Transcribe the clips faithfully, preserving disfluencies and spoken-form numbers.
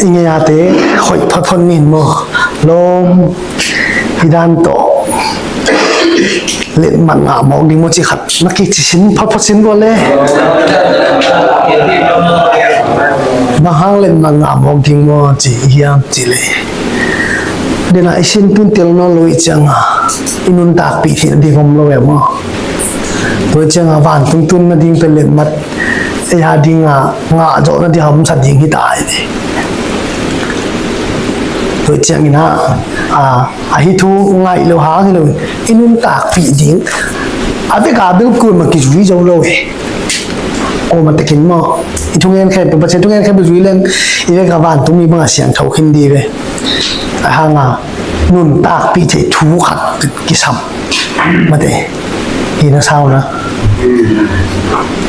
I ngeite hoih photphot ni maw? Lawm, i dan tawh letmat ngah mawk ding maw, ci khat na kici sin photphot sin vua le. Bang hang letmat ngah mawk ding maw ci hiam cih leh, dena i sin tun tel nawn lo i cianga i nuntakpih theihna ding om lo e maw? Tua i cianga vantung tun nading pen letmat ei a dinga ngah zawh nading hamsa ding hi ta hi ve. Tua i ciangin a, a, ahi thu ngaih lo hang hi lo, i nuntakpih ding a veka bel kuamah kizui zo lo e. Kuamah tekin maw, i thungen khempeuh, Pasian thungen khempeuh zui leng i veka vantung mi bangah siangtho khin di ve. A hanga nuntakpih theih thu khat kisam mate. Hi na sau na.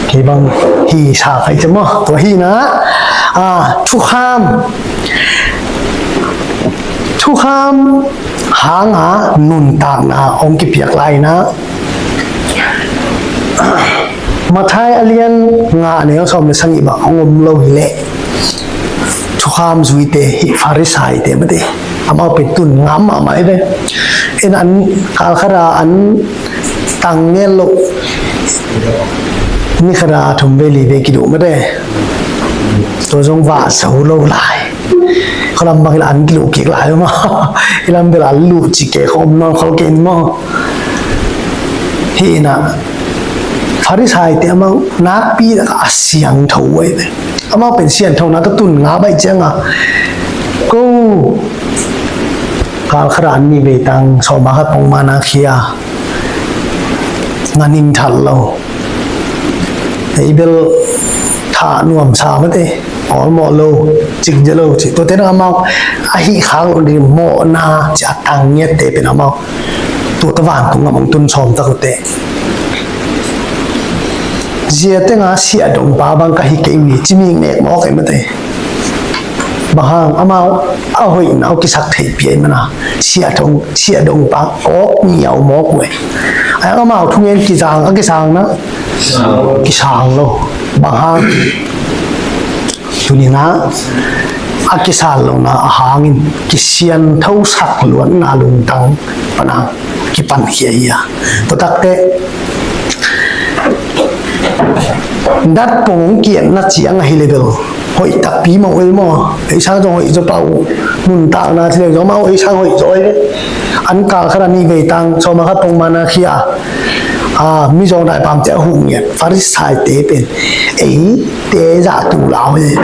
Kei bang hi sa kai te maw. Tua hi na, a, thukham, thukham hanga nuntakna hong kipiak lai na. Matthai a lian nga a neu sawm le sagih bang hong om lo hi leh, thukham zuite hi Farisaite mate. Amau pen tun ngam mahmah hi ve. En an kal khata an tang ngen loh, ni khata thum vei li vei kiduh mate. Tua zong vah zo lo lai. Khualam bang ila an kiluh kik lai maw? Ilam bel an luh ci kei khawm nawn khol kei maw? Hi ina Farisaite amau nakpi a siangtho uh ahi ve. Amau pen siangtho na tawh tun ngam ahih cianga ko kal khata an ni vei tang sawma khat pong mana khia. Nganing thal lo. Ei bel thah nuamsa mate, awlmawh lo, cikzia lo ci. Tuate na amau ahi khak lo ding mawhna ci a tang ngiatte pen amau tua ta vantung a mong tun sawm tak ute. Zia tenga siahdongpa bang ka hi kei mi ci mi nek mawk ei mate. Bang hang amau a hoihna uh kisak thei piai mana siahdong, siahdongpa kawk niau mawk uh e. Ai amau thungen kizang a kisang na kisang lo. Bang hang tunina a kisang lo na a hangin kisianthosak luatna lungtang pana kipan khia hi a. Tua takte datpong hong kiatna ciang ahi level hoih takpi mah uh ei maw? Ei sang zong hoih zaw pah uh. Nuntakna ci leng zong amau ei sang hoih zaw ei. An kal khata ni vei tang sawma khat pong mana khia. A, mi zawng daipamte a huh ngiat Farisaite pen eite zah tu lau hi.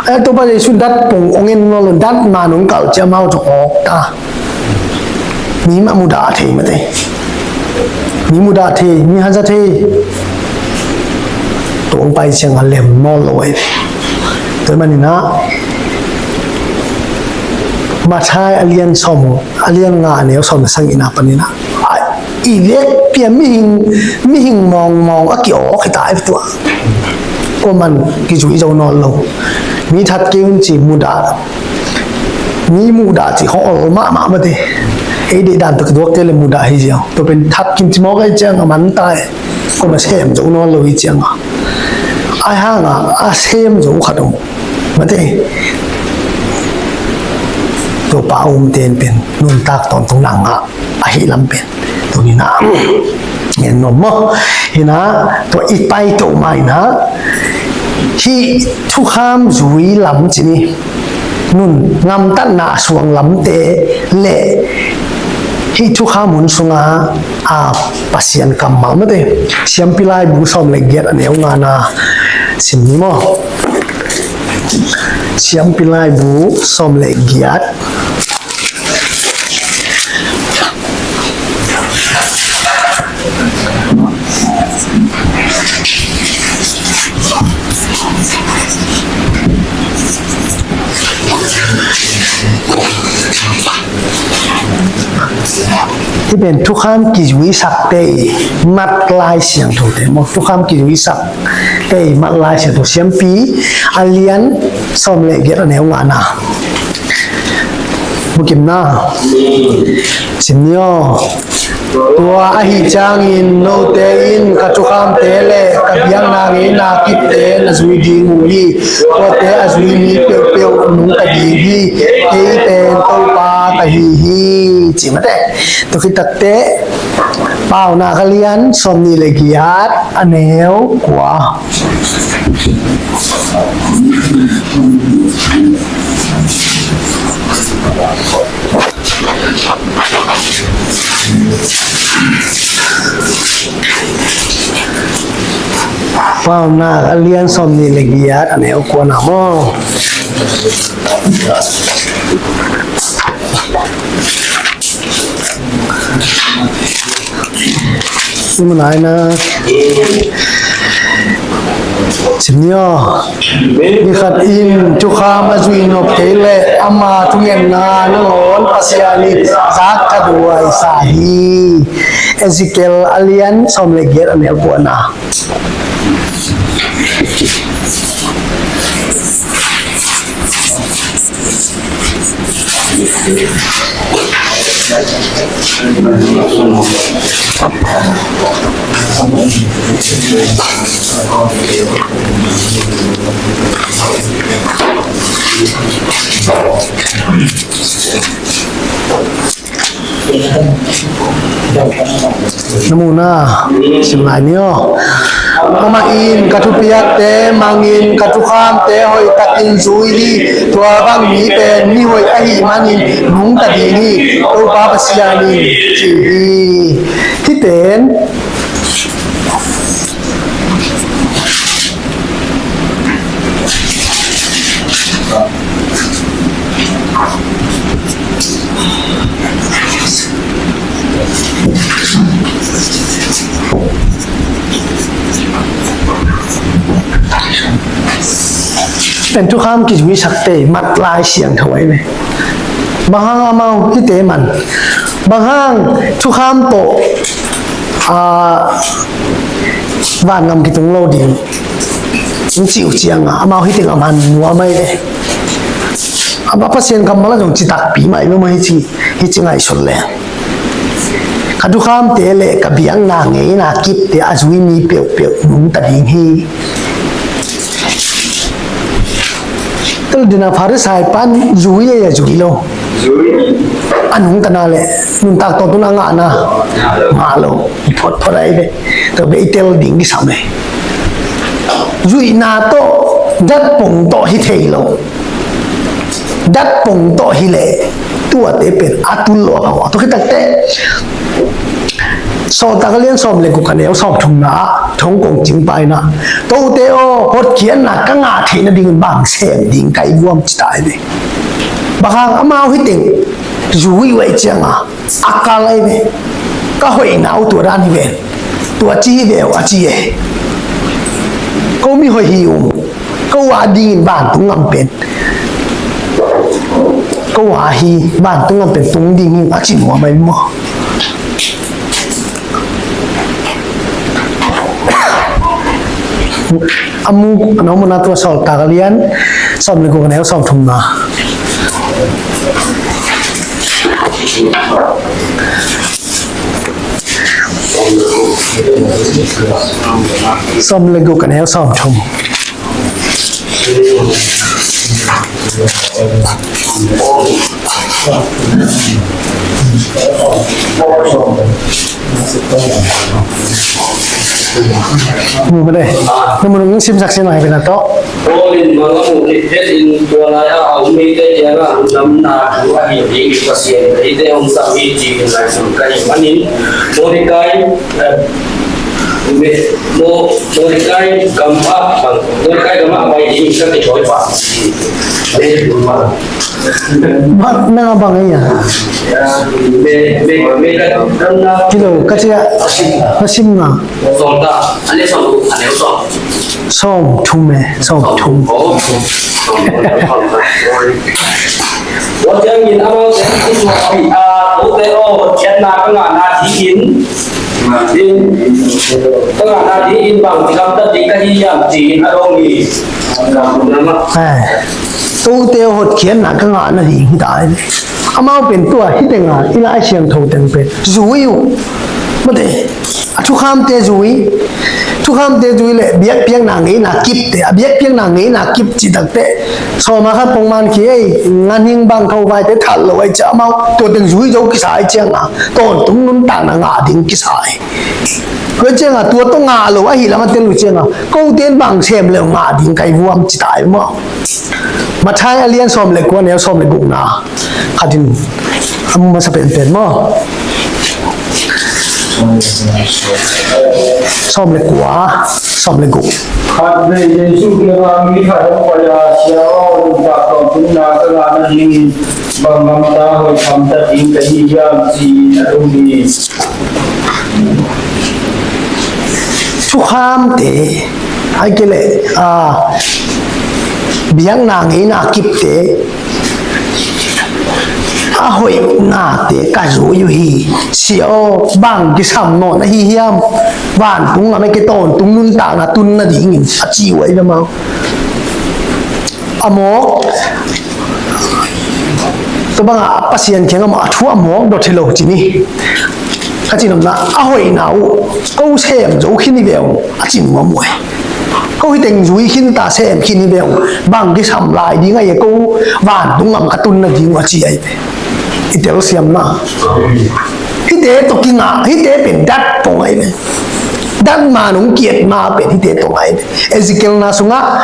Ai Topa Jesu datpong hong en nawn lo, datman hong kalh ciang amau zong awk ta. Mi mah mudah thei mate. Mi mudah thei, mi haza thei. Tua hong pai cianga lem nawn lo ahi. Tua manin ah Matthai a lian sawm, a lian nga a neu sawm le sagihna panin ah i vekpi a mihing, mihing mawngmawng a ki-awk hi ta ahi tua. Kuaman kizui zo nawn lo. Mi that kei un ci mudah. Mi mudah ci khong ol mahmah mate. Ei deih dan tawh kiduak kei le mudah hi ziau. Tua pen that kim ci mawk ahih ciang a man ta e. Kuama sem zo nawn lo hi ciang a. Ai hanga a sem zo khat om mate. Tua pa a umte in pen nuntak tawntung nang ngah ahi lam pen. Tua hi na ngen nuam maw? Hi na tua i pai to mai na hih thukham zui lam ci ni. Nun ngamtatna a suang lamte le hih thukham hun sunga a Pasian kammal mate. Siampi Laibu sawm le giat a neu ngana sim ni maw? Siampi Laibu sawm le giat. Hih pen thukham kizuisakte i mat Lai Siangthote maw, thukham kizuisakte i mat Lai Siangtho Siampi a lian sawm le giat a neu ngana. Bukimna sim ni aw. Tua ahih ciangin note in ka thukhamte le ka biakna ngeina kipte na zui ding uh hi. Tuate a zui mi peuhpeuh Kei pen Topa ka hi hi, ci mate. Tua khit takteh Paunak a lian sawmnih le giat, a neu kua. Paunak a lian sawmnih le giat, a neu kuana maw? Hih mun ah na sim ni aw. Mi khat in thukham a zuih nop kei leh ama thungetna nangawn Pasian in zak ka duai sa hi. Ezekiel a lian sawm le giat, a neu kuana. Na mu na, sim lai ni aw. Amah in ka thupiakte mangin ka thukhamte hoihtakin zui hi. Tua bang mi pen mi hoih ahih manin nungta ding hi, Topa Pasian in ci hi. Hih pen pen thukham kizuisakte mat Lai Siangtho ahi ve. Bang hang amau hihte man? Bang hang thukham tawh, ah, vangam kitung lo ding? Hong cih uh ciangin amau hih teng a man nuam ahi ve. A Pasian kammal ah zong citakpi mah hi lo mah hi ci, hi ci ngaihsut leng. Ka thukhamte le ka biakna ngeina kipte a zui mi peuhpeuh nungta ding hi. Tel dina Farisai pan zui ei a zui lo. A nungtana le nuntak tawntungna ngahna ngah lo. Photphot ahi ve. Tua bek i tel ding kisam e. Zuihna tawh, datpong tawh hi thei lo. Datpong tawh hi leh tuate pen a tul lo a pha. Tua khit takteh Sawltak a lian sawm le guk, a neu sawmthumna ah thong kong cingpa in ah, "Tote aw, hotkhiatna ka ngah theih nadingin bang sem ding ka hi guam?" ci ta hi ve. Bang hang amau hih teng zui uh ahih ciangin a kal ahi ve. Ka hoihna uh tua dan hi ve. Tua ci hi ve uh a ci e. Ko mi hoih hi ung. Ko a dingin vantung gam pen, ko a hi vantung gam pen tung ding hi a ci nuam ahi maw? A mu a nau muna tua Sawltak a lian sawm le guk, a neu sawmthumna. Sawm le guk, a neu sawmthum. Mu mah le. Na mu nung simsak sin lai pen a tawh. Paul in bang a muh khit phetin tua lai-a a um mite kiangah lungdamna thu a hilh dingin Pasian in eite hong sam hi ci-in ngaihsun ka hih manin Mordecai, eh, Mo-, Mordecai gam ah, Mordecai gam ah pai dingin ka kithawi pah hi. Mah nang a bang ei a? Kilo ka ci a, ka sim nga. Sawm thum e, sawm thum. Tua ciangin amaute in kisuahpih a, "Tote aw, hotkhiatna ka ngahna dingin, ka ngahna dingin bangci gamtat ding ka hi hiam?" ci-in a dong hi. Tote aw, hotkhiatna ka ngahna ding hi ta hi. Amau pen tua hih tengah i Lai Siangtho teng pen zui uh. Mate, A thukhamte zui, thukhamte zui le biakpiakna ngeina kipte, a biakpiakna ngeina kip cih takteh, sawma khat pongman khi ei, nganhing bang tho vaite that lo ai ciah amau, tua teng zui zo kisa ai cianga, tawntung nuntakna ngah ding kisa ai. Tua cianga, tua tawh ngah lo ahi lam a tel uh cianga, kote in bang sem le ngah ding kai vuam ci tai maw. Matthai a lian sawm le kua, neu sawm le gukna khatin a mu masa penpen maw? Sawm le kua, sawm le guk. Khatvei Jesu kiangah mi khat hong pai a, "Sia aw, nuntak tawntungna ka ngah nadingin bang gamta hoih khamtat ding ka hi hiam?" ci-in a dong hi. Thukhamte, ai kei leh, a, biakna ngeina kipte, a hoihnate ka zui uh hi. Sia aw, bang kisam nawn ahi hiam? Vantung a meke tawntung nuntakna tun nadingin a ci uh ahi ve maw. A mawk, tua bangah a Pasian kiangah a thu a mawk dot hi lo ci ni. Ka ci nopna, a hoihna uh ko sem zo khin hi ve ung a ci nuam uh e. Ko hi teng zui khin ta, sem khin hi ve ung, bang kisam lai ding ahi e, ko vantung gam ka tun nading uh a ci ahi ve. I telsiamna. Hihte tawh kingah, hihte pen dat pong ahi ve. Dat ma nong kiat ma pen hihte tawh ahi ve. Ezekiel na sungah,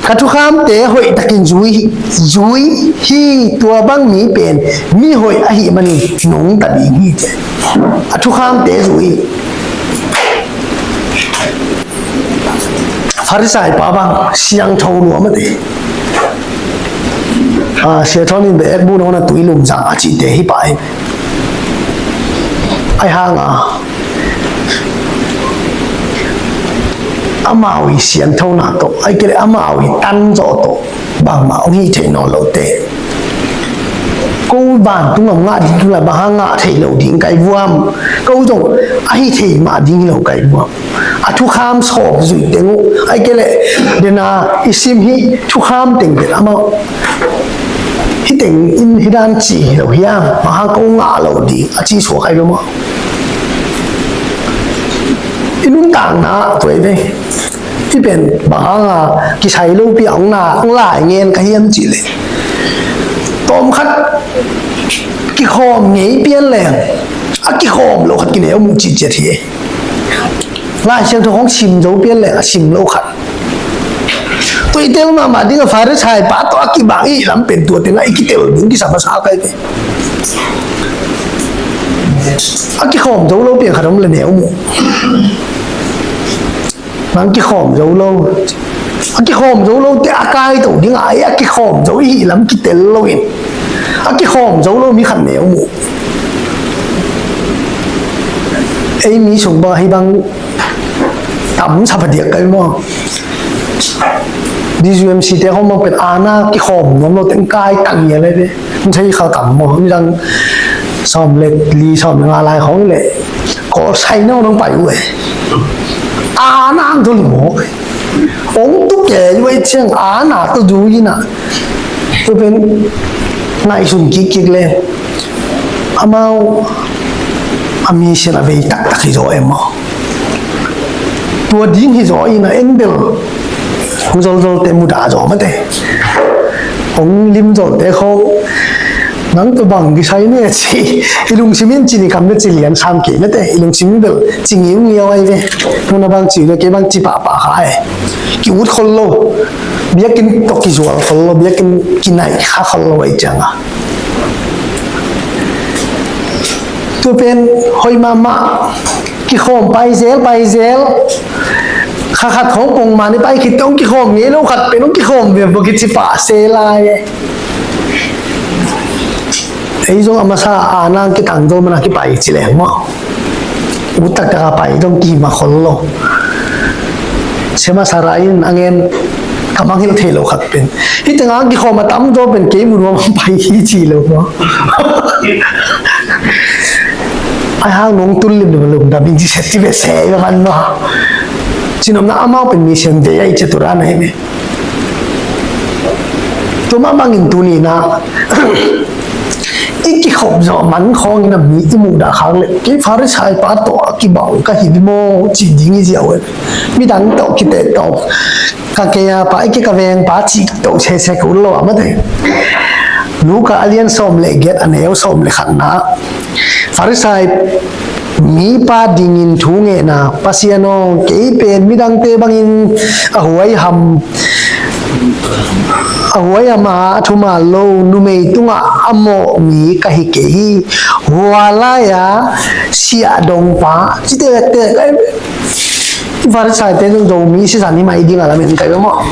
"Ka thukhamte hoihtakin zui, zui hi, tua bang mi pen mi hoih ahih manin nungta ding hi," ci. A thukhamte zui. Farisai pa bang siangtho nuam a ti. A, Sia Thawn in bek bu nona tui lum zang a cihte hi pa hi. Ai hanga amau i sianthona tawh, ai kei leh amau i tanzawh tawh bangmah hong hi thei nawn lote. Ko vantung gam ngah ding, tu lai bang hang ngah thei lo ding kai vuam. Ko zong a hi thei mah ding hi lo kai vuam. A thukham sawp zuih teng uh, ai kei leh dena i sim hi thukham teng pen amau hi teng in hi dan ci hi lo hiam, bang hang ko ngah lo ding a ci suak ai ve maw. I nuntakna tua i ve. Hih pen bang hanga kisai lopi a hong na hong lai ngen ka hiam cih leh, tawm khat kikhawm ngei pian leng a kikhawm lo khat kineu muh cih ciat hi. Lai Siangtho hong sim zo pian leng a sim lo khat. Tua i tel mahmah ding a Farisai pa tawh a kibang i lam pen tua tengah i kitel ding kisam a sa kai te. A kikhawm zo lo pian khat om le neu muh. Nang kikhawm zo lo. A kikhawm zo lo te a kaito ding a, a kikhawm zo i hih lam kitel lo in. A kikhawm zo lo mi khat neu muh. Ei mi sung bang hi bang tam sa phadiak kai maw. D U M C te khawng bang pen ana kikhawm nuam lo teng kai tang ia le ve. Hong thei kha tam maw, midang sawm le li, sawm le nga lai khawng le. Kawl sai no nong pai uh e. Ana ang tawh lum maw. Ong tu ke uh e ciang ana tawh du ina. Tua pen ngaihsun kikkik le. Amau a mission a vei taktak hi zaw e maw. Tua ding hi zaw ina en bel. Hong zolzol te mudah zaw mate. Hong lim zol te khawng. Nang tua bang kisai ne ci. I lungsim in ci ni kam ne ci lian sam kei mate. I lungsim in bel ci ngiu ngiau ai ve. Nuna bang ci ne kei bang ci pahpah kha ai. Ki ut khol lo. Biakinn tawh kizual khol lo. Biakinn kinaih kha khol lo ai cianga. Tua pen hoih mahmah. Kikhawm paizel, paizel. Kha khat khawng pongman i pai khit tawh kikhawm ngei lo khat pen hong kikhawm ve bawk i ci pah se lai e. Ei zong a masa a nang kitang zo mana kipai ci leng maw. Ut taktak a pai zong kihim a khol lo. Sema Sara in a ngen ka mangngilh thei lo khat pen. Hih tengah kikhawm a tam zaw pen kei mu nuam pai hi ci lo maw. Ai hang nong tul lim lim lum dam in ci set ci ve se ve man maw. Ci nopna amau pen mi siam ve ai ci tura na hi ve. Tua mah bangin tuni na I kikhop zawh man khawngin a mi i muhdah khak leh, kei Farisai pa tawh a kibang ka hi maw ci ding i ziau e. Midang tawh kiteh tawh ka kei a pa, i kei ka veng pa cih tawh sese ka ut lo a mate. Luka a lian sawm le giat, a neu sawm le khatna. Farisai mipa dingin thu ngen a, Pasian aw, kei pen midangte bangin a huaiham, a huaiham a, a thuman lo, numei tungah a mawh mi ka hi kei hi. Hua lai-a siahdongpa, ci tektek ai. Farisai-te zong Zomi sisan hi mai ding a lamen kai maw?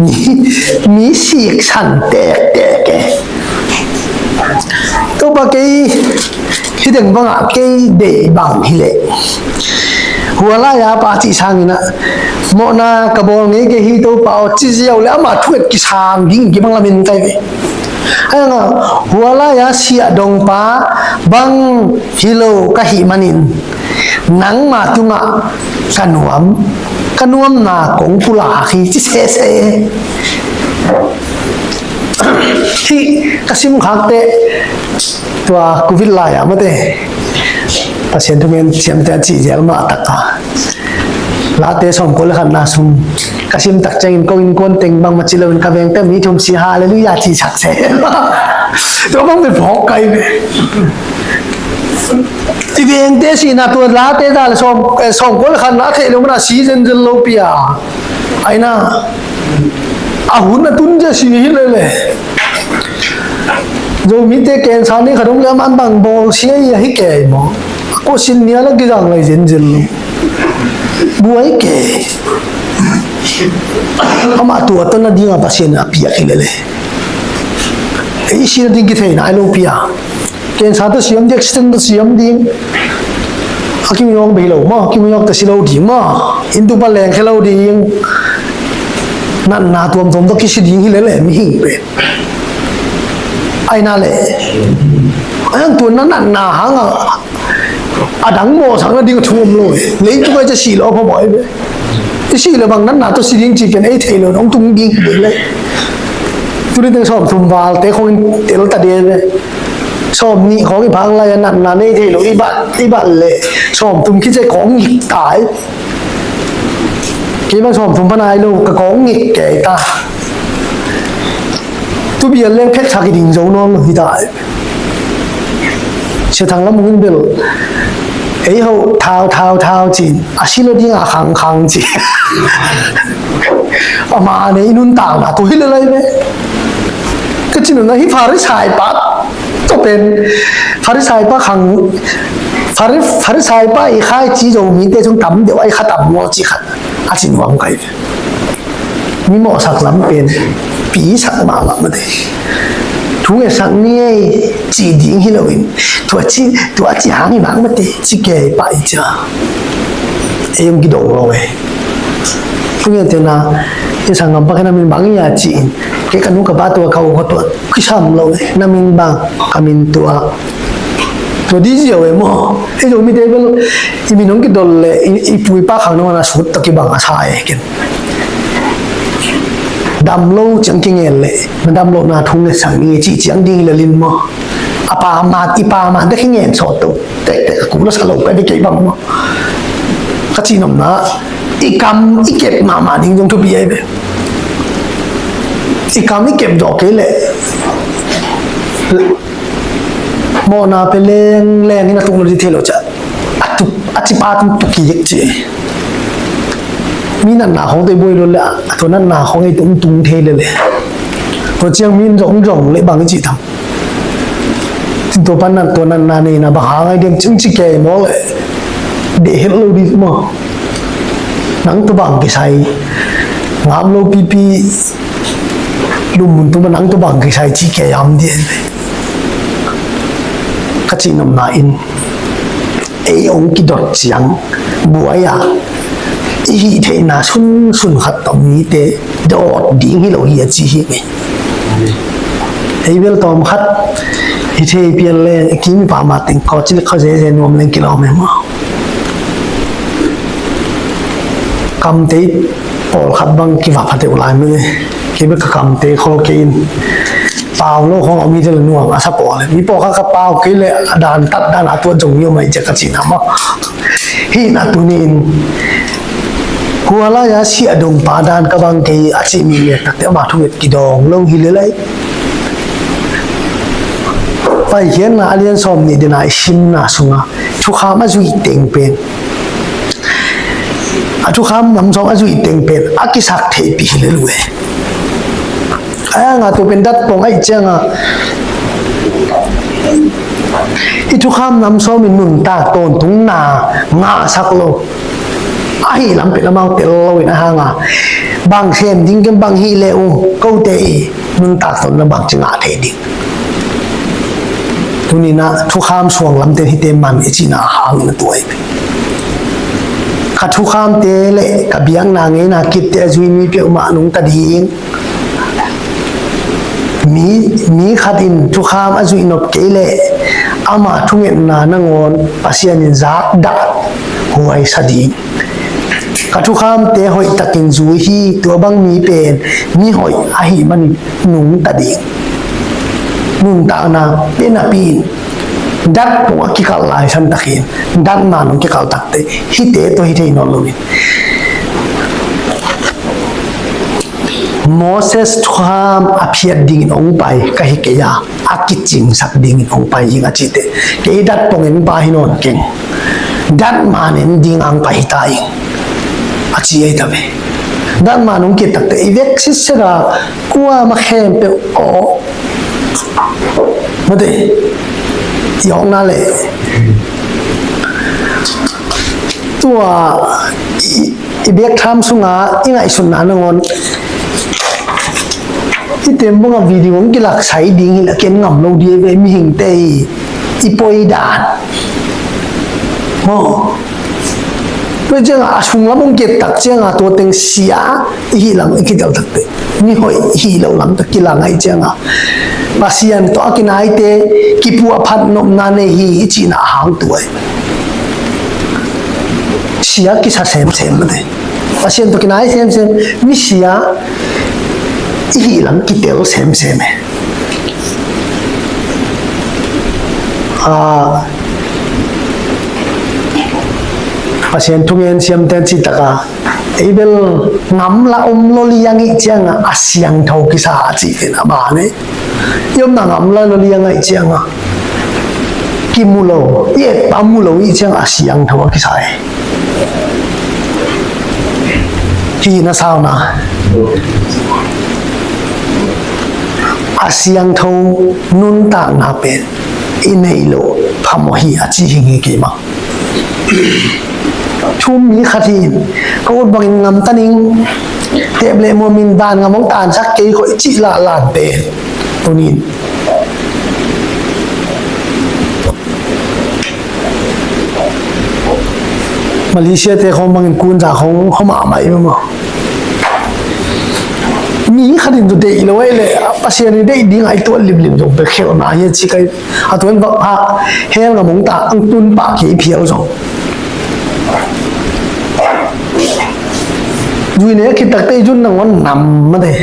Mi, mi siksan tektek e. Topa, kei hih teng bangah kei deih bang hileh, hua lai-a pa cih sangin ah, mawhna ka bawl ngei kei hi Topa aw, ci ziau leh amah thu et kisang ding kibang lamen kai ve. Ahi hangah hua lai-a siahdongpa bang hi lo ka hih manin, nangma tungah ka nuam, ka nuamna kong pulak hi, ci sese. Hih ka simkhakte, tua Covid lai-a mate, Pasian thungen siamte a cih zel mah taka, Late sawmkua le khatna sung ka sim tak ciangin, ko innkuan teng bangmah ci loin ka vengte mi thum si, Halleluiah, ci sak se. Tua bang bel phawk kai ve. I vengte sihna tua Late ta le sawm, eh, sawmkua le khatna a theih loh mana si zenzen lo pi a. Aina a hun a tun zia si hi lele. Zomite cancer nei khat om le a man bang bawl si a hi kei maw? A kua sin nia la kizang lai zenzen lo. Buai kei. Amah tua tawh na ding a Pasian a piak hi lele. Ei sina ding kithei nai lo pi a. Cancer tawh siam ding, accident tawh siam ding. A Kim Jong bei lo maw, Kim Jong tawh si lo ding maw. Intu pa leng khe lo ding. Natna tuamtuam tawh kisi ding hi lele mihing pen. Aina le. Ayang tu na natna hang a, a dang mawhsak na ding a thu om lo e. Leitung ai ca si lo phamawh ai ve. I si le bang natna tawh si ding ci pen ei thei lo, nong tung ding hi le. Tuni teng sawmthum valte khong in tel ta de ve. Sawmnih khong i phak lai a natna nei thei lo, i bat, i bat le sawmthum khit ciang kong ngik tai. Kei bang sawmthum pha nai lo, ka kong ngik kei ta. Tu bial leng phek thak i ding zo nawn lo hi ta. Sia Thang Lam Mung in bel, ei ho thau, thau, thau ci, a si lo ding a khang, khang ci. Ama nei nuntakna tu hi le lai ve. Ka ci nunna hi Farisai pa tawh pen, Farisai pa khang, Fari-, Farisai pa i khaici Zomite sung tam deuh a i kha tam maw ci khat a ci nuam kai ve. Mi mawhsak lam pen pisak mahmah mate. Thu ngetsak ni ei ci ding hi loin, tua ci, tua ci hang hi vang mate, ci kei pah i cia. Ei hong kidong lo e. Thu ngetena, i sanggam pa khe na min bang i a ci in, kei ka nu ka pa tua ka u ka tua kisam lo e, na min bang, ka min tua. Tua di ziau e maw? Ei Zomite bel i min hong kidot le i, i pu i pa khang nong a na sut tawh kibang a sa e ken. Dam lo ciang kingen le na dam lo na thu ngetsak ni e cih ciang ding le lin maw? A pa mat, i pa mat de kingen sawt to. Tek tek a kul a sa lo ka di kei bang maw? Ka cih nopna i kam i kep mahmah ding zong thupi ai ve. I kam i kep zawh kei le mawhna pe leng leng in a tuk lo di thei lo ciah. A tuk, a ci pa tung tuk kik ci. Mi natna khong tei buai lo le a tua natna khong ei tung tung thei le le. Tua ciang min zong zong le bang i ci tam. Tua pan nat, tua natna nei na bang hang ai diam cing ci kei maw le. Deh het lo di maw. Nang tua bang kisai ngam lo pipi. Lum mun tua nang tua bang kisai ci kei am di. Ka cih nopna in ei hong kidot ciang buai a i hih theihna sunsun khat tawh mite dawt ding hi lo hi a ci hi ngei. Ei bel tawm khat hi thei pian leng i kim i pah mah teng khaw ci le khaw zeze nuam leng kilawm e maw? Kamtei pawlkhat bang kivap pha teuh lai mene. Kei bek ka kamtei khol kei in. Pau lo khong a mi te le nuam a sa pawl le, mi pawlkhat ka pau kei le a dan tat dan a tuat zong ni om a i ciak ka cihna maw. Hi na tunin hua lai a si a dong pa dan ka bang kei a cih mi ngiat takte ama thunget kidawng lo hi le lai. Paikhiatna a lian sawm nih dena i simna sunga thukham a zuih teng pen, a thukham nam sawm a zuih teng pen a kisak theihpih hi le lu e. A nga tu pen dat pong aih cianga i thukham nam sawm in nuntak tawntungna ngahsak lo. Ahi lam pen amau tel lo in a hanga bang sem ding kem bang hi le u kote i nuntak tawnna bang ci ngah thei ding. Tunina thukham suang lamte hite man i cina hangin a tuai. Ka thukhamte le ka biakna ngeina kitte a zui mi peuhmah nungta ding. Mi, mi khat in thukham a zuih nop kei le ama thungetna nangawn Pasian in zak dah huai sa ding. Ka thukhamte hoih takin zui hi, tua bang mi pen mi hoih ahi man nungta ding. Nuntakna pen a pi in dat pong a kikal lai san takin dat man hong kikal takte hite tawh hi thei nawn lo in. Moses thukham a phiat dingin hong pai ka hi kei a, a kicingsak dingin hong pai ing a cite. Kei dat pongin pa hi nawn keng. Dat manin ding ang pai hi ta ing a ci ei ta ve. Dat man hong kit takte i vek sitset a kua ma khempeuh aw. Mate i awkna le tua i, i biak tham sunga i ngaihsutna nangawn i tembonga video hong kilaksai ding hi la ken ngam lo ding ve mihingte i, i poi dan. Maw. Tua cianga a sunglam hong kiat tak cianga tua teng sia i hih lam i kitel takte mi hoih i hih loh lam tak kilang ahi cianga Pasian tawh a kinaite kipuah phat nopna nei hi i cihna a hang tuai. Sia kisa semsem mate. Pasian tawh kinai semsem mi sia i hih lam kitel semsem e. Ah, Pasian thungen siamte cih taka ei bel ngamla om lo liang ih cianga a siangtho kisa a cih pen a ban e. I omna ngamla lo liang ih cianga kimu lo, i etpa mu lo ih cianga a siangtho a kisa e. Hi na sauna a siangtho nuntakna pen i neih loh phamawh hi a ci hi nge kei bang. Thu mi khat hi in ka ut bangin ngamta ning tep le muamin dan ngam hong tansak kei koih cih lahlan pen tunin Malaysia te khong bangin kunza khong homa mai mama. Mi khat in tu deih lo ai le Pasian in deih ding ai tuan limlim zong pe khelna hi a ci kai. A tuan vak ha hel ngam hong ta ang tun pah kei phial zong. Zui ne khit takte i zun nangawn nam mate.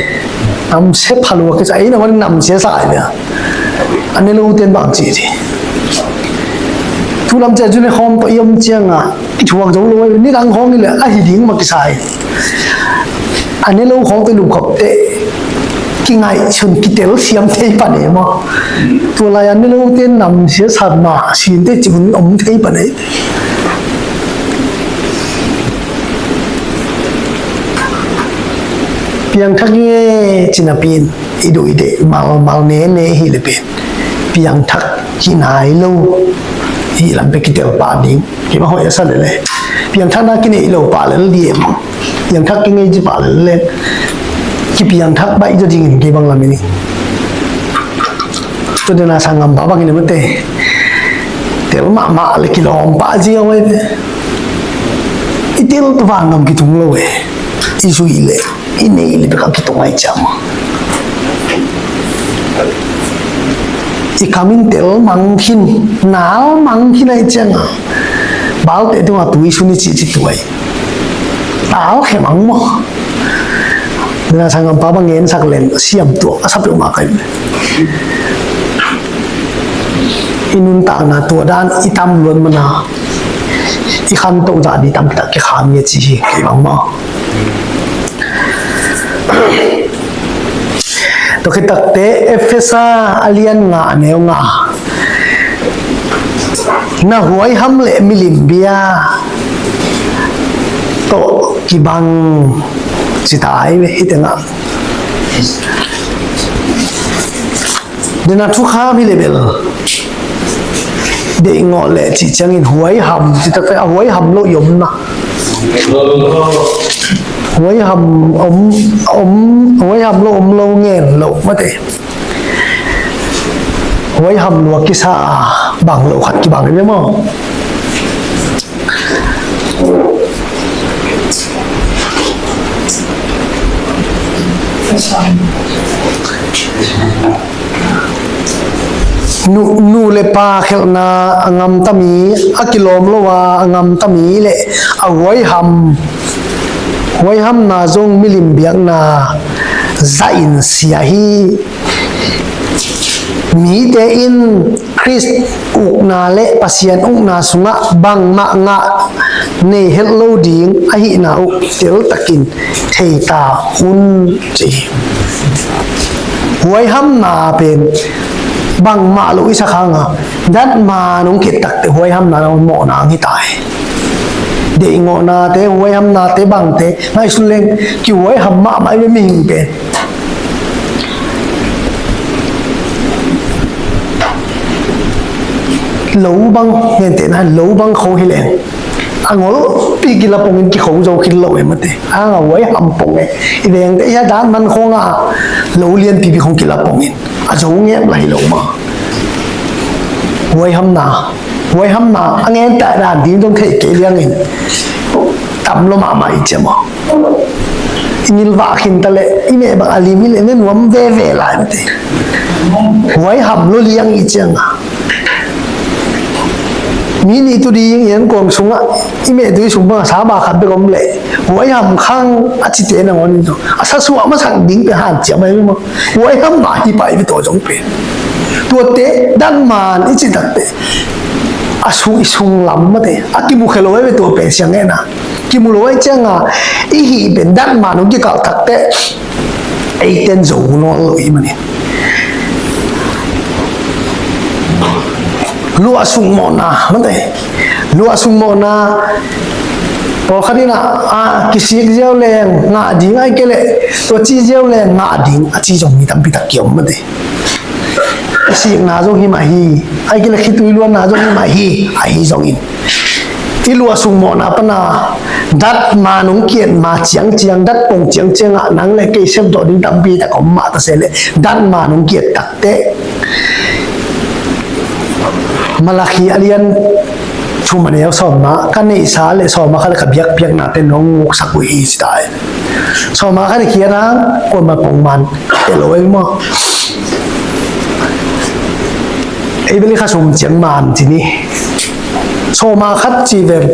Nam se phalua kisa ei nangawn nam se sa ai nia. A ne lo ten bang ci ci. Thu lam cia zun ne khawm tawh i om cianga i thuak zo lo ai ni dang khawng i le a hi ding ma kisa ai. A ne lo khawng tawh i lum khop te kingaihsun kitel siam thei pan e maw. Tua lai a ne lo te nam sia sat ma sin te ci hun om thei pan e. Piangthak nge cina pin i duh i deh mal mal ne ne hi le pin piangthak hi nai lo. Hi lam pe kitel pah ding kei ma hoih a sa le le piangthak na kinei lo pah le le diem. Piangthak kingei ci pah le le kipiangthak baih zaw dingin kei bang lam i ni. Tua dena sa ngam pah bangin a mate tel mahmah le kilawm pah zia wai te. I tel tua ngam kitung lo e. I zui le i nei le bek a kitung ai ciang a i kam in tel mang khin nal mang khin ai ciang a balte tungah tui sun i cih ci tuai. Tal khe mang maw. Dena sanggampa bang ngensak leng siam tuak a sa peuhmah kai. I nuntakna tua dan i tam luat mana i khantoh zah ding tampi tak kikham hi a ci hi kei bang maw. Tua khit takte Efesa a lian nga a neu nga, na huaiham le milim bia tawh kibang ci ta hi ve hi tengah. Dena thukham hi le bel deih ngawh le cih ciangin huaiham ci takte a huaiham lo i omna. Huaiham om, om, huaiham lo om lo ngen lo mate. Huaiham lua kisa a bang lo khat kibang hi ve maw. Nu, nu le pa khelhna a ngamta mi, a kilawm lo a a ngamta mi le a huaiham, huaihamna zong milim biakna zahin sia hi. Mite in Khrist ukna le Pasian ukna sungah bangmah ngah nei het lo ding ahihna uh teltakin thei ta un ci hi. Huaihamna pen bangmah lo i sak hanga datman hong kit takte huaihamna na mawhna ang hi ta hi. Deihngawhnate, huaihamnate bangte ngaihsun leng kihuaiham mahmah i ve mihing pen. Lo bang, gentehna lo bang kho hi leng a ngolpi kila pongin kikho zo khin lo e mate. Anga huaiham pong e. I vengte i a dan man khonga lo lianpipi khong kila pongin a zo ngep lai lo ma. Huaihamna, huaihamna a ngentah dan ding dong theih kei liangin tam lo mahmah i ciam aw. I ngilvah khinta le i meh bang a lim hi le ne nuam veve lai mate. Huaiham lo liang i cianga mi nih tu ding i an kuang sungah i meh tu i sung banga sa ba khat bek om le huaiham khang a cite nangawn in tu a sasuah masak ding pe han ciam ai maw. Huaihamna hi pai ve tua zong pe. Tuate datman i ci takte a sung i sung lam mate a kimukhia lo ai ve tua pe siang e na. Kimu lo ai cianga i hih pen datman hong kikalh takte eiten zo nawn lo i manin. Luah sung mawhna mate. Luah sung mawhna pawlkhat in a kisik ziau leng ngah ding ai kei le tua ci ziau leng ngah ding a ci zong mi tampi tak kiom mate. I sikna zong hi mah hi, ai kei le khitui luanna zong hi mah hi, ahi zongin i luah sung mawhna pana datman hong kiat ma ciangciang, datpong ciangciangah nang le kei sepdawh ding tampi tak om mah ta se le datman hong kiat takte Malakhi a lian thum a neu sawmna ka neihsa le sawma kha le ka biakpiaknate nong nguksak uh hi ci ta hi. Sawma kha le khiat hang kuama pongman te lo ei maw. Ei beli kha sum ciang man ci ni. Sawma khat ci vel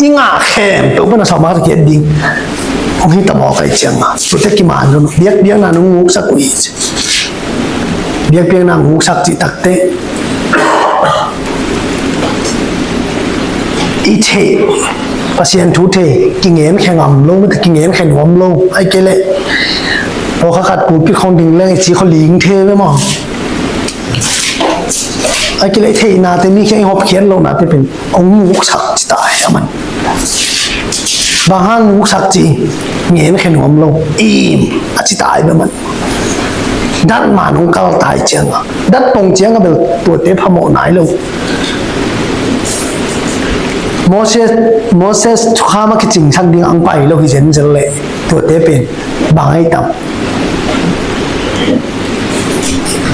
i ngah khem peuh pana sawma khat khiat ding. Hong hi ta maw kai ciang ma tute kiman lo biakpiakna nong nguksak uh hi ci. Biakpiakna nguksak cih takte i theih Pasian thu thei kingen khe ngam lo mate, kingen khe nuam lo ai kei le pawlkhat khat pulpit khong ding leng i ci kho ling the ve maw. Ai kei le i theihnate mi khe i hopkhiat lohnate pen hong nguksak ci ta hi a man. Bang hang nguksak ci ngen khe nuam lo im a ci ta hi a man. Datman hong kal ta hi cianga datpong cianga bel tuate phamawh nai lo. Moses, Moses thukham a kicingsak ding ang pai lo hi zenzel le tuate pen bang ai tam.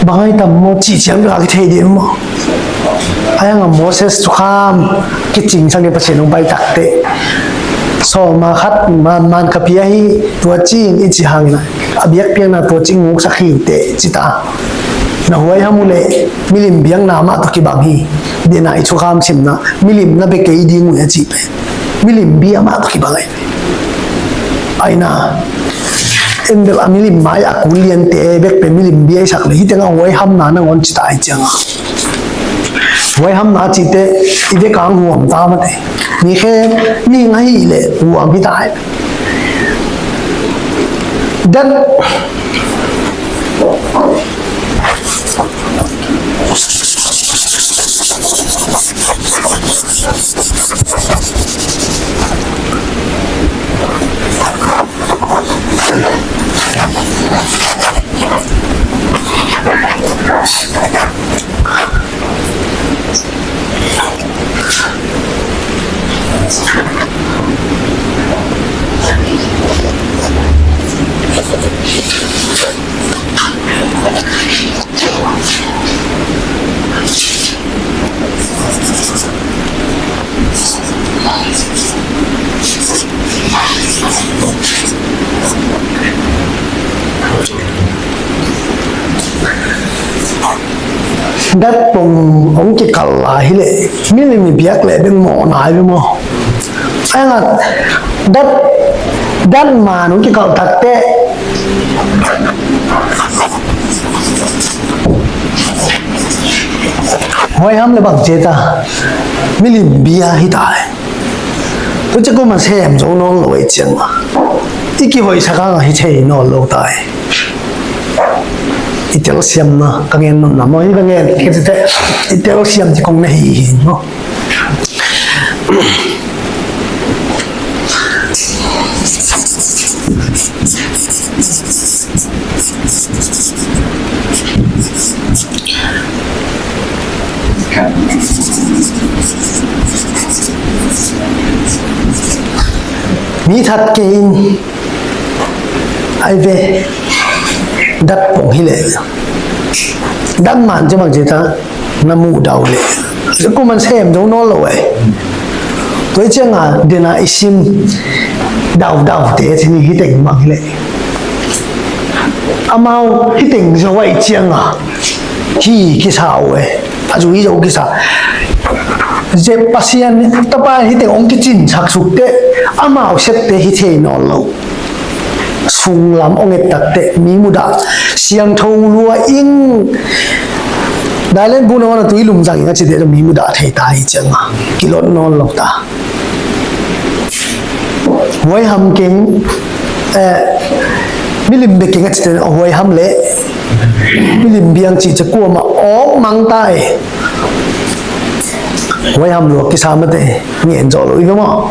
Bang ai tam maw cih ciang bel a kithei dih maw. Ai hanga Moses thukham kicingsak ni Pasian hong pai takte sawma khat man man ka pia hi tua cing i ci hangin a biakpiakna tua cing nguksak hi teh ci ta. Na huaiham uh le milim biakna mah tawh kibang hi. Dena i thukham simna milim na bia kei ding uh hi a cih pen milim bia mah tawh kibang ahi. Aina, en bel a milim mai a kul liante bek pen milim bia i sak le, hih teng a huaihamna nangawn ci ta hi cianga. Huaihamna cihte i bek a huam ta mate. Ni khe, mihing ahih leh huam hi ta hi. Dat Dat pong hong kikal lai hi leh, milim i biak leh bek mawhna hi ve maw? Ahi hang a, dat, dat man hong kikal takteh huaiham leh bang ci ta, milim bia hi ta hi. Tua ciang kuaman sem zo nawn lo ahih ciangin i kihoihsak hang a hi thei nawn lo ta hi. I telsiamna ka gen nopna maw, hi ka gen, i telsiam ding kong na hi hi maw. Mi that kei in, ai ve, dat pong hi leh, dat man ci bang ci ta, na muh dau leh, kuaman sem zo nawn lo eh. Tua ciang a, den a i sim daudaute, ci ni hi teng bang hi leh, amau hi teng zo ahih ciang a, hi kisa uh eh. A zui zo kisa. Zep Pasian tapa hi teng hong kicinsak suk teh, amau septe hi thei nawn lo. Sunglam hong et takteh mi mudah, siangtho lua ing, dailen bu na wana tui lum zang ing a cite mi mudah thei ta hi ciang a, kilot nawn lo ta. Huaiham keng, eh, milim bek keng a cite, huaiham leh milim biang cih ciang kuamah awk mang ta hi. Huaiham lua kisa mate, ngen zo lo hi ve maw?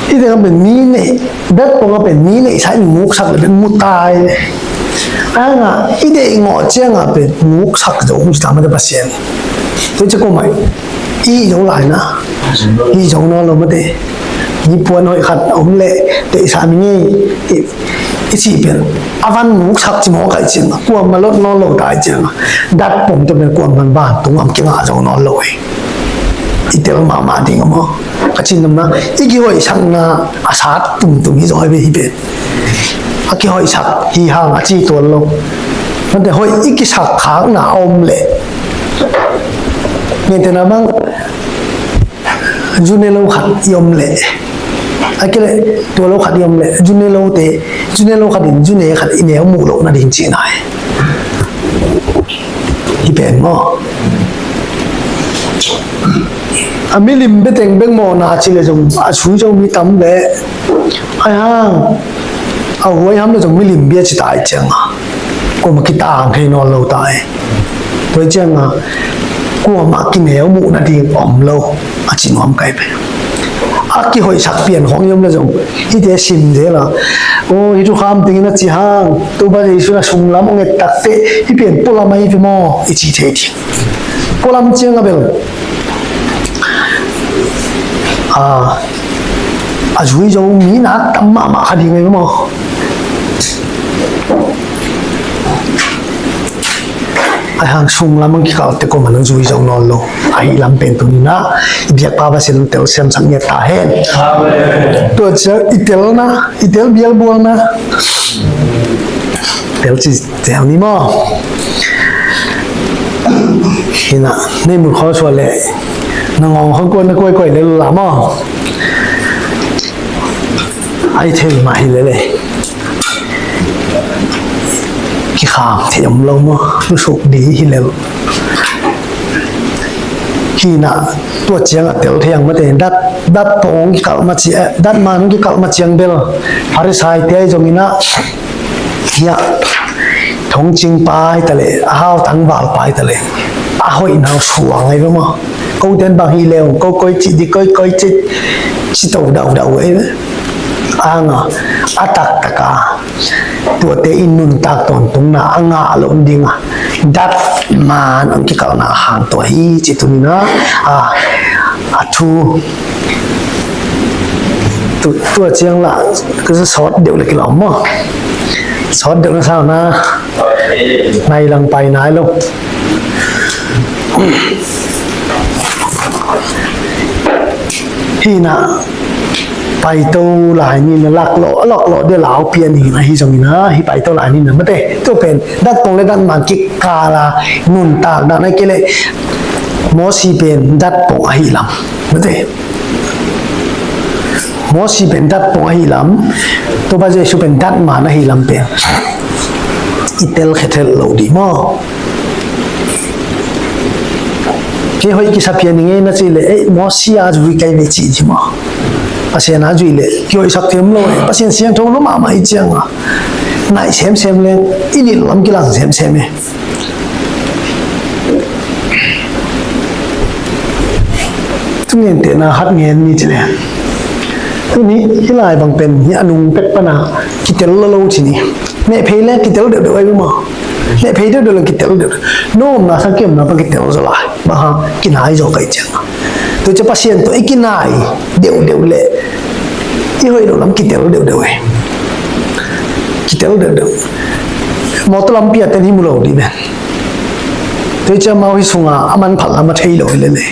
I deih a pen mi neih, dat pong a pen mi neihsa in guksak leh pen mu ta hi. Ahi hang a, i deih ngawh ciang a pen guksak zo hong ci ta mate Pasian. Tua ciang kuamah i zo lai na, i zo nawn lo mate. I puan hoih khat om leh, deihsa mi ngei, i, i cih pen a van guksak ci mawk ahih ciang a, kuamah lot nawn lo ta ahih ciang a, dat pong tawh pen kuaman vantung gam kingah zo nawn lo hi. I tel mahmah ding a maw? Ka cih nopna, i kihoihsakna a sat tumtum hi zaw hi ve hi pen. A kihoihsak hi hang a ci tuan lo. Mate hoih i kisak khakna a om leh, ngetena bang, zu ne lo khat i om leh, a kei leh tua lo khat i om leh, zu ne lote, zu ne lo khat in zu ne khat i neu muh loh nading cihna hi. Hi pen maw? A milim bia teng bek mawhna cih leh zong a zui zo mi tam leh. Ahi hang a huaiham leh zong milim bia ci ta ahih ciang a, kuamah kitang thei nawn lo ta hi. Tua ciang a, kuamah kineu muh nading om lo, a ci nuam ka hi pen. A kihoihsak pian khawng i om leh zong, hihte sim zel a, aw, hih thukham tengin a ci hang, Topa Jesu in a sunglam hong et takteh hih pen pualam ahi ve maw, i ci thei ding. Pualam ciang a bel, a, a zui zo mi na tam mahmah kha ding ahi ve maw? Ahi hang sunglam hong kikal teh kuaman hong zui zo nawn lo. Ahi lam pen tuni-in ah i biakpa Pasian in telsiamsak ngiat ta hen. Amen. Tua ciang i telna, i tel bialbualna, tel ci tel ni maw? Hi-in ah, nei mun khawng suah leh, na ngawng khawng kuan na kuaikuai lel uh la maw? Ai thei mah hi lele. Kikham thei om lo maw? Lusuk di hi lel. Hi na, tua ciang a tel thei ang mate. Dat, dat pong kikalh ma ci, eh, dat man kikalh ma ciang bel Pharisai te ai zong ina, hia, thongcing pai tale, a hau tangval pai tale, a hoih nau suang ai maw? Ko ten bang hi leu, ko koi ci di, koi koi ci, ci to dau dau ai. Anga, a taktak a, tuate in nuntak tawntungna a ngah loh ding a, dat man ang kikalhna hang tua hi ci tuni na, a, a thu, tu, tua ciang la, ka sawt deuh le kilawm maw? Sawt deuh na sau na, nai lang pai nai lo. Hi na, paito lai ni na lak lo, a lak lo de lau pian hi na hi zong hi na, hi paito lai ni na mate. Tu pen, dat pong le dat man kikal a nuntak dan ai kei le, Mosi pen dat pong ahi lam. Mate. Mosi pen dat pong ahi lam, Topa Jesu pen dat man ahi lam pen i tel khethelh lo di maw? Kei hoih kisa pian i ngei na ci le, eh, Mosi a zui kai ve ci di maw? Pasian a zui le, kei hoih sak thiam lo, eh, Pasian siangtho lo mahmah i ciang a. Nai semsem le, i nilh lam kilang semsem e. Thungen tena hat ngen ni ci le. Tuni hi lai bang pen hi a nung pek pana kitel lo lo ci ni. Neh phei le kitel deuh deuh ai maw? Neh phei deuh deuh le kitel deuh. Nom na sa kiam na pa kitel zo lai. Ba ha kinai zo kai ciang. Tu ci Pasian tu i kinai deuh deuh le. I hoih lo lam kitel deuh deuh ai. Kitel deuh deuh. Mawtaw lampi a ten hi mu lo di nen. Tei cia mau hi sunga a manphat lam a thei lo hi lele.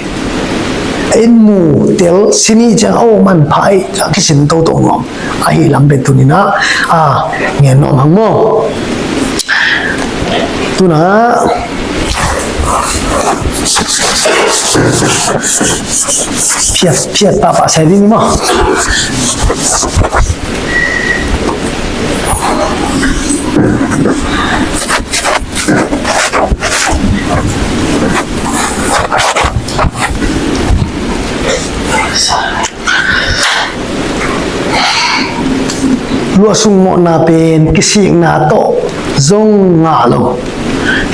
In mu tel sini ciang a manphat a kisin toto nuam. Ahi lam pen tuni na a ngen nuam hang maw. Tuna phiat phiat pahpah sai ding maw. Luahsung mawhna pen kisikna tawh zong ngah lo.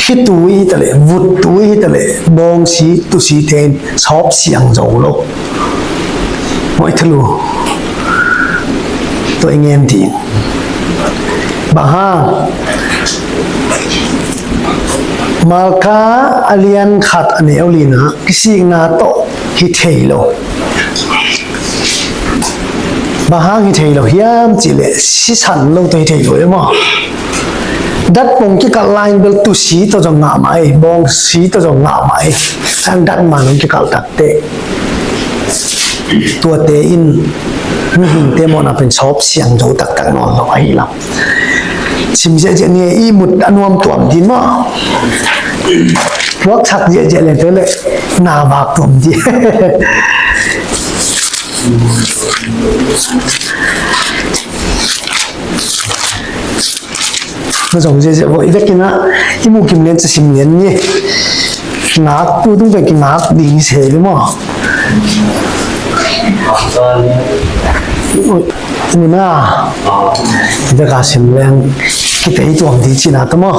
Khitui hi taleh, vuttui hi taleh, bawngsi tusi ten sawp siang zo lo. Mawi thulu. Tua i ngen ding. Bang hang? Malka a lian khat a neu lina kisikna tawh hi thei lo. Bang hang hi thei lo hiam cihleh sisan lo tawh hi thei lo e maw? Dat pong kikalh lain bel tusi tawh zong ngah mah ei, bawngsi tawh zong ngah mah ei. Sang dat man hong kikalh takte tuate in mihingte mawhna pen sawp siang zo taktak nawn lo ahi lam. Sim ziahziah ni, i mut a nuam tuam din maw? Puaksak ziahziah le tawh le na vak tuam din. Na zong ziahziah vawh i vekin ah i mukim lian ca sim lian ni. Ngak tu tung pen kingak ding hi se le maw? Nuna i veka sim leng kitei tuam di cina ta maw?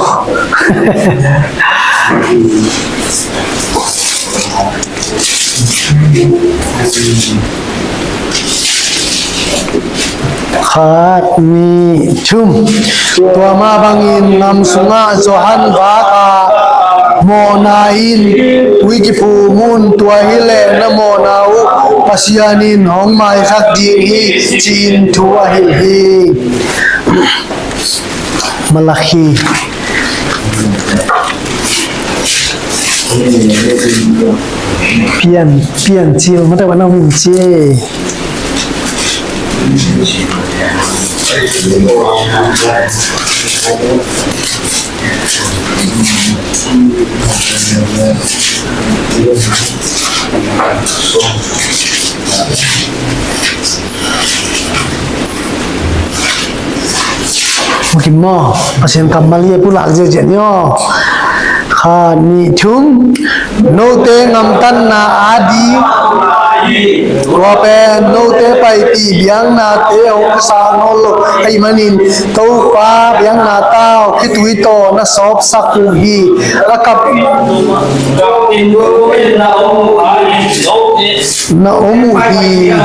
Khat, nih, thum. Tua mah bangin ngam sungah Johan vak ah mawhna in tui kiphum un, tua hileh na mawhna uh Pasian in hong maisak ding hi, ci-in thu a hilh hi. Malakhi. Pian, pian cil, mata wana min cil. Kim maw, Pasian kammal hi a pulak ziahziah ni aw. Khat, nih, thum. Note ngamtatna a ding, tua pen note paipih biaknate hong sang nawn lo ahih manin Topa biakna tau khitui tawh na sawpsak uh hi. A kap na om uh hi.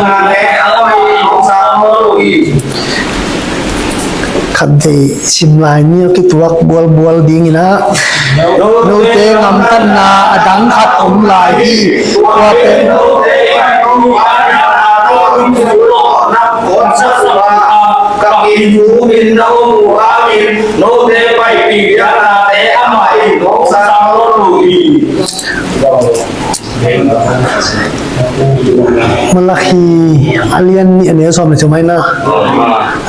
Khat vei sim lai ni, a kituak bualbual dingin ah, note ngamtatna a dang khat om lai hi. Tua pen Malakhi a lian nih a neu sawm le thum ahi na.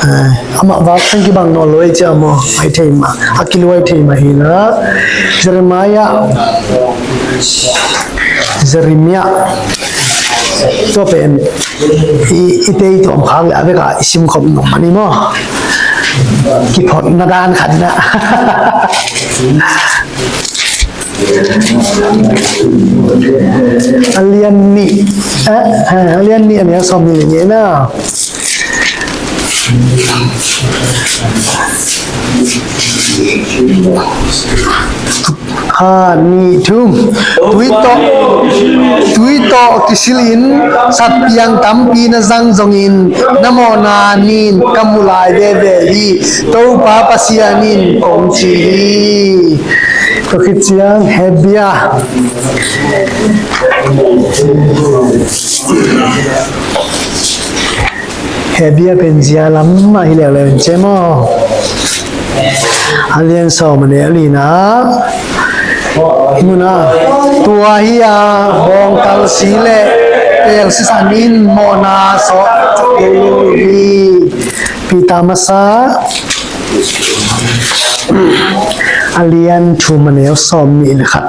Eh, amah vak sang kibang nawn lo ei cia maw, ai thei mah, a kiluai thei mah hi na. Jeremiah, Jeremiah, tua pen i, i tei tuam khak le a vek a i sim khop nung mah ni maw. Kiphot na dan khat na. A lian nih, eh, eh, a lian nih a neu sawm nih le nih na. Khat, nih, thum. Tui tawh, tui tawh kisilin satpiang tampi na zang zongin na mawhna nin ka mu lai veve hi, Topa Pasian in kong ci hi. Tua khit ciang Hebia, Hebia pen zia lam mah hi leuleu in cem aw. A lian sawm a neu li na. Muna, tua hi a, bawngtal si le peel sisan in mawhna sawh hi. Peter masa a lian thum a neu sawm nih le khat.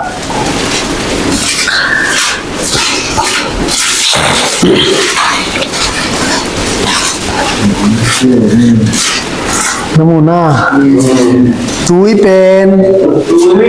Na mu na. Tui pen,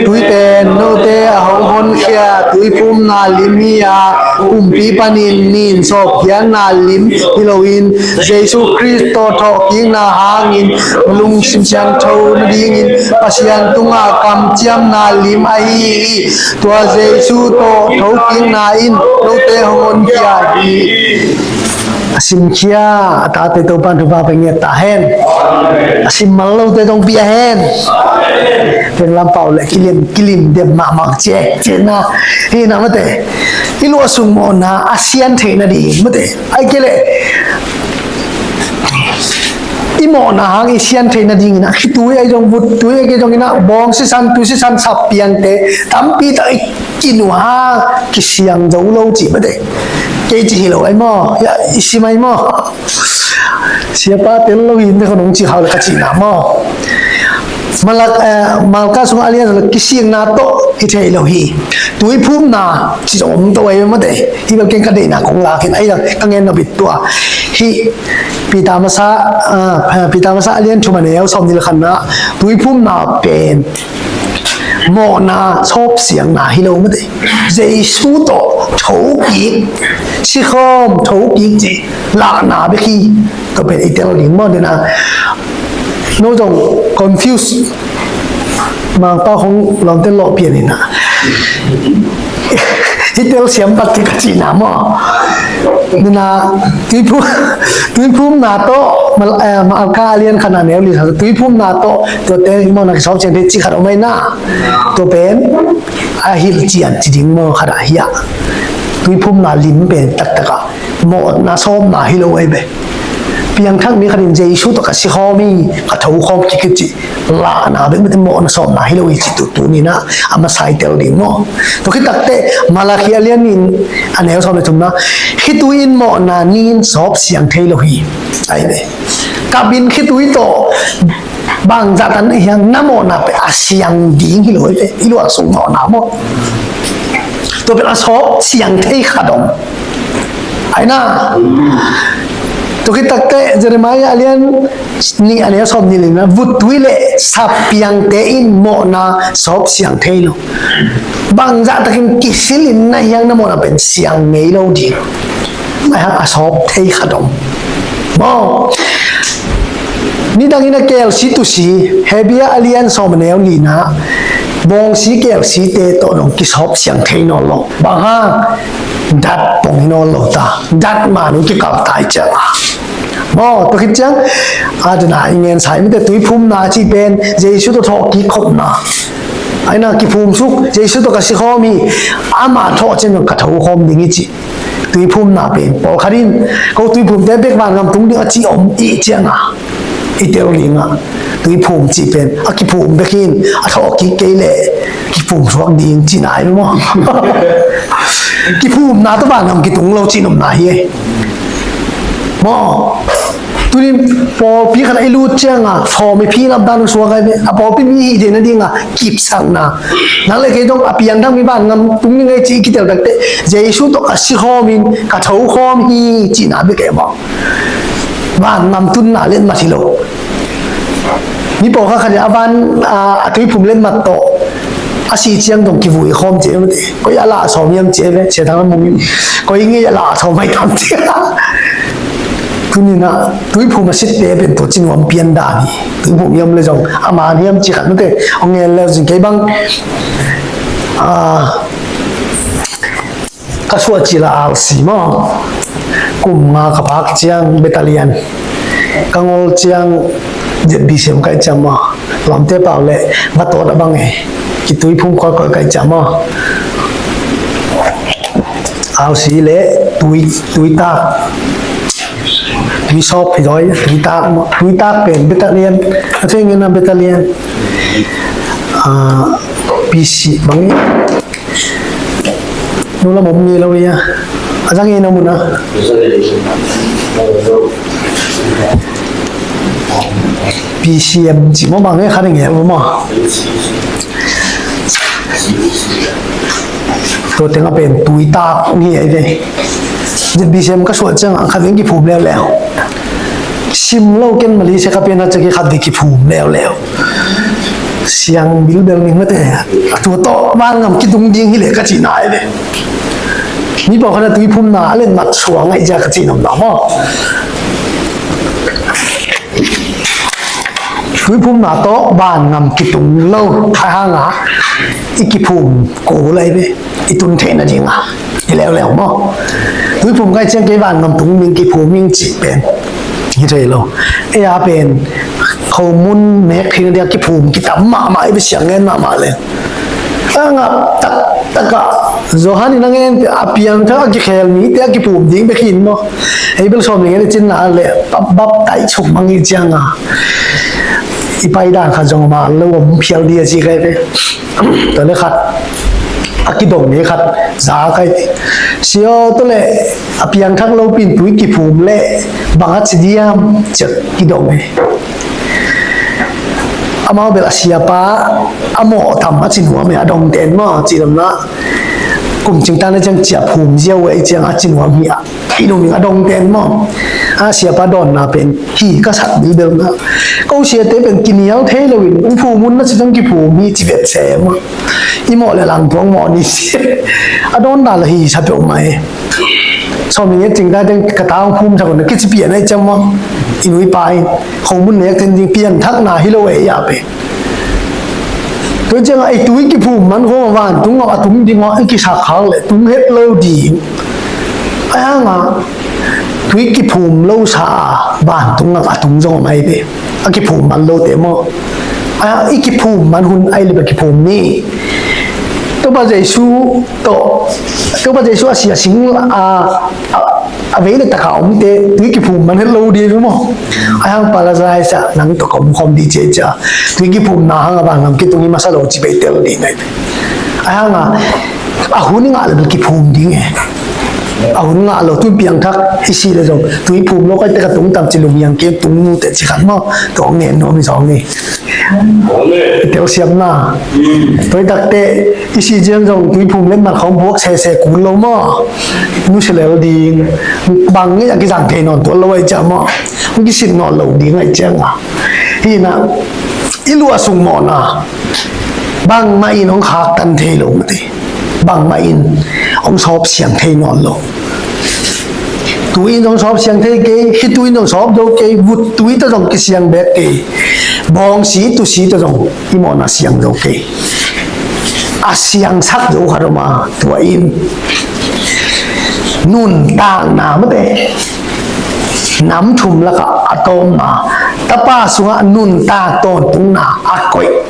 tui pen note a hong honkhia tuiphumna lim hi a, pumpi panin nin sawpkhiatna lim hi loin Jesu Khrist tawh thawhkikna hangin lungsim siangtho nadingin Pasian tungah kamciamna lim ahi hi. Tua Jesu tawh thokikna in note hong honkhia hi. A simkhia a tate Topa in thupha pia ngiat ta hen. A sim mal lote dong pia hen. Tenglam pau le kilim, kilim dem mahmah ciek ciek na. Hi na mate. I luah sung mawhna a sian theih nading mate. Ai kei le i mawhna hang i sian theih nadingin a khitui ai zong, vuttui ai kei zongin a bawng sisan, tui sisan, sap piangte tampi tak i kinu hang kisiang zo lo cih mate. Kei cih hi lo ai maw? Ya, i sim ai maw? Siapa tel lo in te khong ci hau le ka cihna maw? Malak, eh, Malka sungah a lian sawm le kisiangna tawh hi thei lo hi. Tuiphumna ci zong om to ai mate. Hi bel keng ka deihna kong lak in ai ka ngen nop it tua. Hi Peter masa, ah, Peter masa a lian thum a neu sawm nih le khatna tuiphumna pen mawhna sawpsiangna hi lo mate. Jesu tawh thokik, sikhawm thokik cih lahna bek hi. Tua pen i tel ding maw dena. No zong confuse. Mangpau khong lawmte lawh pian ina. I tel siam pat kei ka cihna maw? Nina tuiphum, tuiphumna tawh, Mal-, eh, Malka a lian khatna neu li sa tuiphumna tawh, tuate mawhna kisawp ciang te cih khat om ai na. Tua pen a hilh cian ci ding maw khat ah hiah. Tuiphumna lim pen taktak ah mawhna sawpna hi lo ai ve. Piangthak mi khat in Jesu tawh ka sikhawm hi, ka thokhawm kik hi cih lahna bek mate mawhna sawpna hi lo hi cih tu, tuni na a masa i tel ding maw? Tua khit takteh Malakhi a lian nih a neu sawm le thumna khitui in mawhna nin sawp siang thei lo hi. Ai ve. Kap in khitui tawh bangzah tan a hiang na mawhna pen a siang ding hi lo hi ve. I luah sung mawhna maw? Tua pen a sawp siang thei khat om. Ai na. Tua khit takteh Jeremiah a lian nih a neu sawm nih le lina, vuttui le sapiangte in mawhna sawp siang thei lo. Bangzah takin kisil in na hiang na mawhna pen siang ngei lo ding. Maiah a sawp thei khat om. Maw? Nidangin a kelsi tusi, Hebrew a lian sawm a neu lina, bawngsi kelsite tawh dong kisawp siang thei nawn lo. Bang hang? Dat pong hi nawn lo ta. Dat man uh kikal tai ciang a. Maw, tua khit ciang, a dena i ngen sai mite tuiphumna ci pen, Jesu tawh thawh kik khopna. Aina kiphum suk, Jesu tawh ka si khawm hi, ama thawh ciang ka tho khawm ding hi ci. Tuiphumna pen, pawlkhat in, ko tuiphumte bek vangam tung ding a ci om i ciang a. I tel ding a. Tuiphum ci pen, a kiphum bek in, a thawh kik kei le, kiphum suak ding ci nai maw. Kiphumna tawh vangam kitung lo ci nopna hi e. Maw, tunin pawlpi khat a i lut ciang a, sawm i phi nap dan suak ai ve. A pawlpi mi hi dena ding a, kipsakna. Nang le kei dong a piangthak mi vangam tung ding ei ci i kitel takteh, Jesu tawh ka si khawm in, ka tho khawm hi, cihna bek e maw. Vangam tunna letmat hi lo. Mi pawlkhat khat in a van, a, a tuiphum letmat tawh a si ciang dong kivui khawm ci e mate. Koi a lah a sawm hiam ci e ve, Sia Thang Lam Mung in. Koi ngei a lah a sawm mai tam ci e. Tunin a tuiphum a sitte pen tua ci nuam pian dan hi. Tuiphum hiam le zong a man hiam ci khat mate. Hong ngen leu zing kei bang. A, ka suah cil a R C maw. Kum nga ka phak ciang battalion. Ka ngol ciang Z B C M ka hi ciang maw. Lamte pau le va tawt a bang e. Kituiphum kawikawi ka hi ciang maw. R C le tui, tuitak. Tuisawp hi dawi, tuitak maw. Tuitak pen battalion. A thei ngen a battalion. Ah, P C bang e. Nu lam om ngei lo ia. A zang ngei na mun a. P C M ci maw bang e khat ngei lo maw. Tua teng a pen tuitak ngei ai ve. Z B C M ka suah ciang a khat veng kiphum leuleu. Sim lo ken Malaysia ka pen a ciang khat veng kiphum leuleu. Siang bilbel ning mate. A tua tawh vangam kitung ding hi le ka cihna ai ve. Mi pawlkhat a tuiphumna a letmat suang ai cia ka cih nopna maw. Tuiphumna tawh vangam kitung lo. A hang a i kiphum ko lai ve. I tun theihna ding a. I leuleu maw. Tuiphum ka hi ciang kei vangam tung ming kiphum ming cih pen. Hi thei lo. Ei a pen. Khomun nek theihna ding a kiphum kitam mahmah i ve siang ngen mahmah le. A ngap taktak a Johan in a ngen a piangthak a kikhel mite a kiphum ding bek hi in maw. Ei bel sawm nih ngen i cinna le bap, baptise suk mang i ciang a. I paidan khat zong ma lo om phial ding a ci kai ve. Tua le khat a kidong ni khat za kai. Sio tua le a piangthak lopi in tui kiphum le bang a ci diam ciak kidong e. Amau bel a siapa a mawh tam a ci nuam e a dongten maw ci lamna. Kum cingtan a ciang cia phum ziau e ciang a ci nuam hi a. I nung a dongten maw. A siapa dawnna pen hi ka sak bilbel na. Ko siate pen kinial thei lo in um phum un na ci tang kiphum hi ci vet se maw. I mawh le lang tuang mawh ni ci. A dawnna la hi sa peuh mai. Sawm nih nget cingtan teng ka tang phum sa ko na kici pian ai ciang maw. I nui pa in khomun nek ten ding pianthakna hi lo e i a pe. Tua ciang a i tui kiphum man khawng a vantung a tung ding a i kisak khak le tung het lo ding. A hang a tui kiphum lo sa a vantung a tung zong a mai ve. A kiphum man lote maw. A i kiphum man hun ai le ba kiphum ni. Topa Jesu tawh, Topa Jesu a sia sing a, a, a vei le taka omte tui kiphum man het lo ding maw. A hang Paradise ah nang tawh ka om khawm ding ci a, tui kiphumna hang a vanlam kitung hi masa lo ci bei tel ding ngai. A hang a, a hun i ngah le bel kiphum ding e. A hun ngah lo tui piangthak i si le zong tui phum lo kai te ka tung tam ci lum yang kem tung mu te ci khat maw. Tawh ngen nuam i zong ni. Amen. I telsiamna. Tua i takte i si ciang zong tuiphum letmat khawng buak sese kul lo maw? Nusia lel ding. Bang a kizang thei nawn tuan lo ai ciang maw? Hong kisit nawn lo ding ai ciang a. Hi na, i luah sung mawhna bangmah in hong khaktan thei lo mate. Bangmah in hong sawp siang thei nawn lo. Tui in zong sawp siang thei kei, khitui in zong sawp zo kei, vut tui tawh zong kisiang bek kei, bawngsi tusi tawh zong i mawhna siang zo kei. A siangsak zo khat om a, tua in nuntakna mate, nam thum lakah a tawpna, Tapa sungah nuntak tawntungna a koih.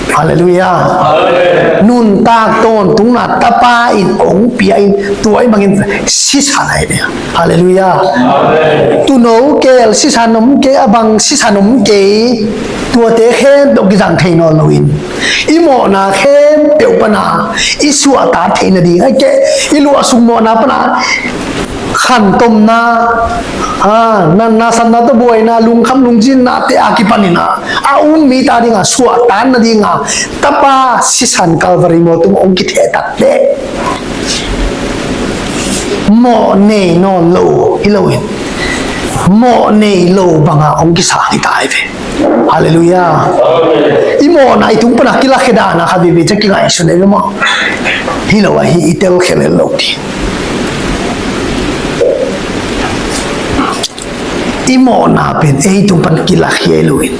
Halleluiah. Amen. Nuntak tawntungna Tapa in hong pia in, tua ahih bangin sisan ahi ve. Halleluiah. Amen. Tuuno keel sisan om kei, a bang sisan om kei. Tuate khempeuh kizang thei nawn loin, i mawhna khempeuh pana i suahtak theih nading, a kei i luah sung mawhna pana khantomna, a, natna satna tawh buaina, lungkham lungzinna te a kipanin a, a um mite adinga suahtak nadinga Tapa sisan Calvary mual tung hong kithehtak teh, mawh nei nawn lo hi loin, mawh nei lo banga hong kisang hi ta hi ve. Halleluiah. Amen. I mawhna i tung pana kilakhia dan a khat veve ciang kingaihsun ahi ve maw? Hi lo ahi, i telkhial lo ding. I mawhna pen ei tung pan kilakhia hi loin,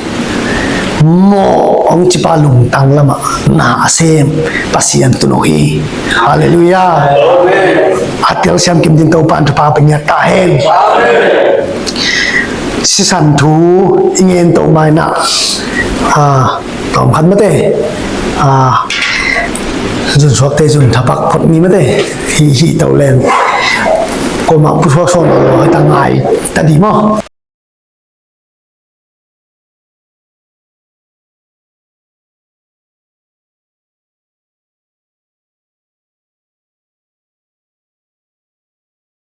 mawh hong cipa lungtang lamah na a sem Pasian tuuno hi. Halleluiah. Amen. A telsiam kim ding Topa in thupha pia ngiat ta hen. Amen. Sisan thu i ngen to mai na, a, tawm khat mate, a, zunsuakte zun thapak phot mi mate, hi, hi to len. Kuamah pusuak suak nawn lo, hei ta ngai ta di maw?